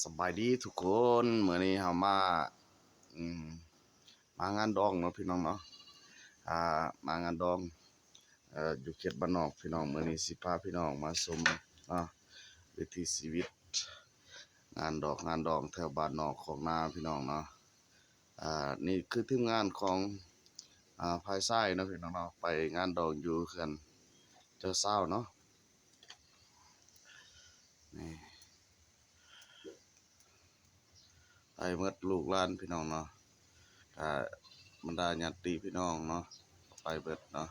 ສະບາຍດີທຸກຄົນ ມື້ນີ້ເຮົາມາ ອືມ ມາງານດອງເນາະພີ່ນ້ອງເນາະ ອ່າ ມາງານດອງ ເອີ ຢູ່ເຂດບ້ານນອກພີ່ນ້ອງ. ມື້ນີ້ຊິພາພີ່ນ້ອງມາຊົມເນາະ ວິຖີຊີວິດງານດອກງານດອງແຖວບ້ານນອກຄອກນາພີ່ນ້ອງເນາະ. ອ່າ ນີ້ຄືທີມງານຂອງ ອ່າ ຝ່າຍຊາຍເນາະພີ່ນ້ອງເນາະ ໄປງານດອງຢູ່ເຮືອນເຈົ້າສາວເນາະ. ນີ້ ໄປໝົດລູກຫຼານພີ່ນ້ອງເນາະ ກະບັນດາຍາດຕິພີ່ນ້ອງເນາະ ໄປເບິດເນາະ.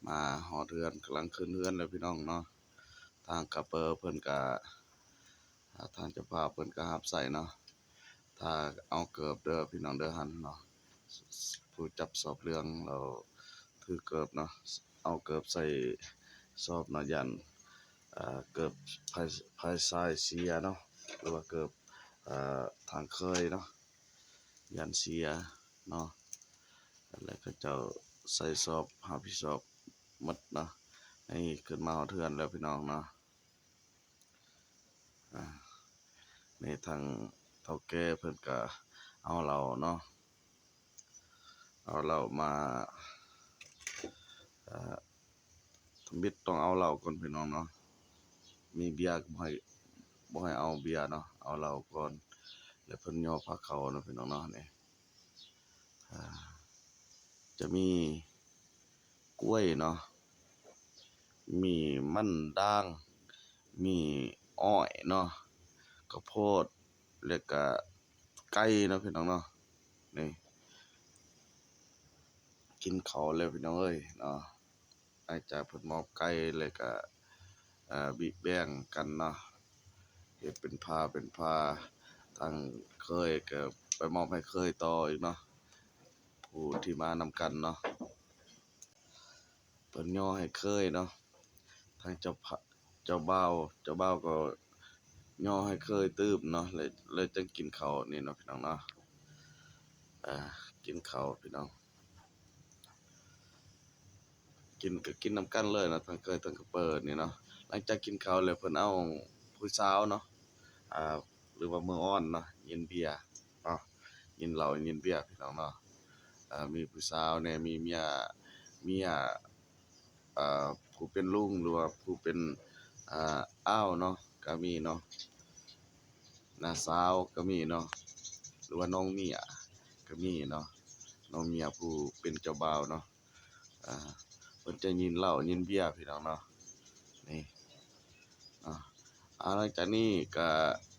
ມາຮອດເຮືອນ ກຳລັງຂຶ້ນເຮືອນແລ້ວພີ່ນ້ອງເນາະ. ທາງກະເປີເພິ່ນກະ ອ່າ ທາງເຈົ້າພາບເພິ່ນກໍຮັບໃຊ້ເນາະ ຖ້າເອົາເກີບເດີພີ່ນ້ອງເດີ ຫັ້ນເນາະ ຜູ້ຈັບສອບເຫຼືອງລາວຖືເກີບເນາະ ເອົາເກີບໃສ່ສອບເນາະ ຢ້ານ ເອີ ເກີບພາຍ ພາຍຊາຍເສຍເນາະ ຫຼືວ່າເກີບ ເອີ ທາງເຄີຍເນາະ ຢ້ານເສຍເນາະ ແລ້ວເຂົາເຈົ້າໃສ່ສອບ ຮັບຜິດຊອບໝົດເນາະ. ນີ້ຂຶ້ນມາຮອດເຮືອນແລ້ວພີ່ນ້ອງເນາະ. ອ່າ ນີ້ທາງເຖົ້າແກ່ເພິ່ນກະເອົາເຫຼົ້າເນາະ ເອົາເຫຼົ້າມາ ເອີ ທຳອິດຕ້ອງເອົາເຫຼົ້າກ່ອນພີ່ນ້ອງເນາະ ມີເບຍກໍບໍ່ໃຫ້ ບໍ່ໃຫ້ເອົາເບຍເນາະ ເອົາເຫຼົ້າກ່ອນ ແລ້ວເພິ່ນຍໍພາເຂົ້າເນາະພີ່ນ້ອງເນາະ. ນີ້ ອ່າ ຈະມີກ້ວຍເນາະ ມີມັນດາງ ມີອ້ອຍເນາະ ເຂົ້າໂພດ ແລ້ວກະໄກ່ເນາະພີ່ນ້ອງເນາະ. ນີ້ ກິນເຂົ້າແລ້ວພີ່ນ້ອງເອີຍເນາະ ຫຼັງຈາກເພິ່ນມອບໄກ່ແລ້ວກະ ເອີ ບິແບ່ງກັນເນາະ ເຮັດເປັນພາເປັນພາ ທາງເຂີຍກໍໄປມອບໃຫ້ເຂີຍຕໍ່ອີກເນາະ ຜູ້ທີ່ມານຳກັນເນາະ ເພິ່ນຍໍໃຫ້ເຂີຍເນາະ. ທາງເຈົ້າພະ ເຈົ້າບ່າວ ເຈົ້າບ່າວກໍຍໍໃຫ້ເຂີຍຕື່ມເນາະ ແລ້ວ ແລ້ວຈັ່ງກິນເຂົ້ານີ້ເນາະພີ່ນ້ອງເນາະ. ອ່າ ກິນເຂົ້າພີ່ນ້ອງ ກິນກໍກິນນຳກັນເລີຍເນາະ ທັງເຂີຍທັງກະເປີນີ້ເນາະ. ຫຼັງຈາກກິນເຂົ້າແລ້ວ ເພິ່ນເອົາຜູ້ສາວເນາະ ອ່າ ຫຼືວ່າມື້ອ່ອນເນາະ ຍິນເບຍເນາະ ຍິນເຫຼົ້າຍິນເບຍພີ່ນ້ອງເນາະ. ອ່າ ມີຜູ້ສາວແດ່ ມີເມຍ ເມຍ ອ່າ ຜູ້ເປັນລຸງ ຫຼືວ່າຜູ້ເປັນ ອ່າ ອ້າວເນາະ ກໍມີເນາະ ນ້າສາວກໍມີເນາະ ຫຼືວ່ານ້ອງເມຍກໍມີເນາະ ນ້ອງເມຍຜູ້ເປັນເຈົ້າບ່າວເນາະ. ອ່າ ເພິ່ນຈະຍິນເຫຼົ້າຍິນເບຍພີ່ນ້ອງເນາະ. ນີ້ ອ່າ ອ່າ ຫຼັງຈາກນີ້ກະ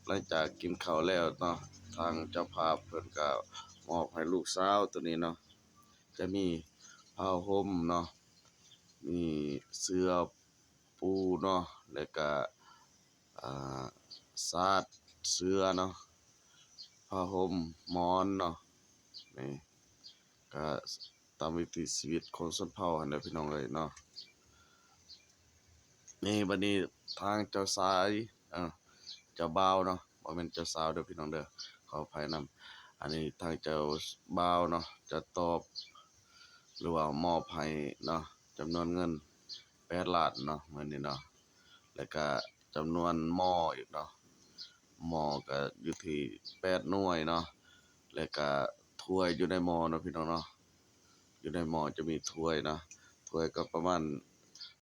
ຫຼັງຈາກກິນເຂົ້າແລ້ວເນາະ ທາງເຈົ້າພາບເພິ່ນກະມອບໃຫ້ລູກສາວໂຕນີ້ເນາະ ຈະມີຜ້າຫົ່ມເນາະ ມີເສື້ອປູເນາະ ແລ້ວກະ ອ່າ ສາດເສື້ອເນາະ ຜ້າຫົ່ມໝອນເນາະ. ນີ້ກະຕາມວິຖີຊີວິດຄົນຊົນເຜົ່າຫັ້ນແຫຼະພີ່ນ້ອງເອີຍເນາະ. ນີ້ບັດນີ້ທາງເຈົ້າຊາຍ ເອີ ເຈົ້າບ່າວເນາະ ບໍ່ແມ່ນເຈົ້າສາວເດີພີ່ນ້ອງເດີ ຂໍອະໄພນຳ. ອັນນີ້ທາງເຈົ້າບ່າວເນາະ ຈະຕອບ ຫຼືວ່າມອບໃຫ້ເນາະ ຈຳນວນເງິນແປດລ້ານເນາະ ມື້ນີ້ເນາະ ແລ້ວກະຈຳນວນໝໍ້ອີກເນາະ ໝໍ້ກະຢູ່ທີ່ແປດໜ່ວຍເນາະ ແລ້ວກະຖ້ວຍຢູ່ໃນໝໍ້ເນາະພີ່ນ້ອງເນາະ. ຢູ່ໃນໝໍ້ຈະມີຖ້ວຍເນາະ ຖ້ວຍກໍປະມານ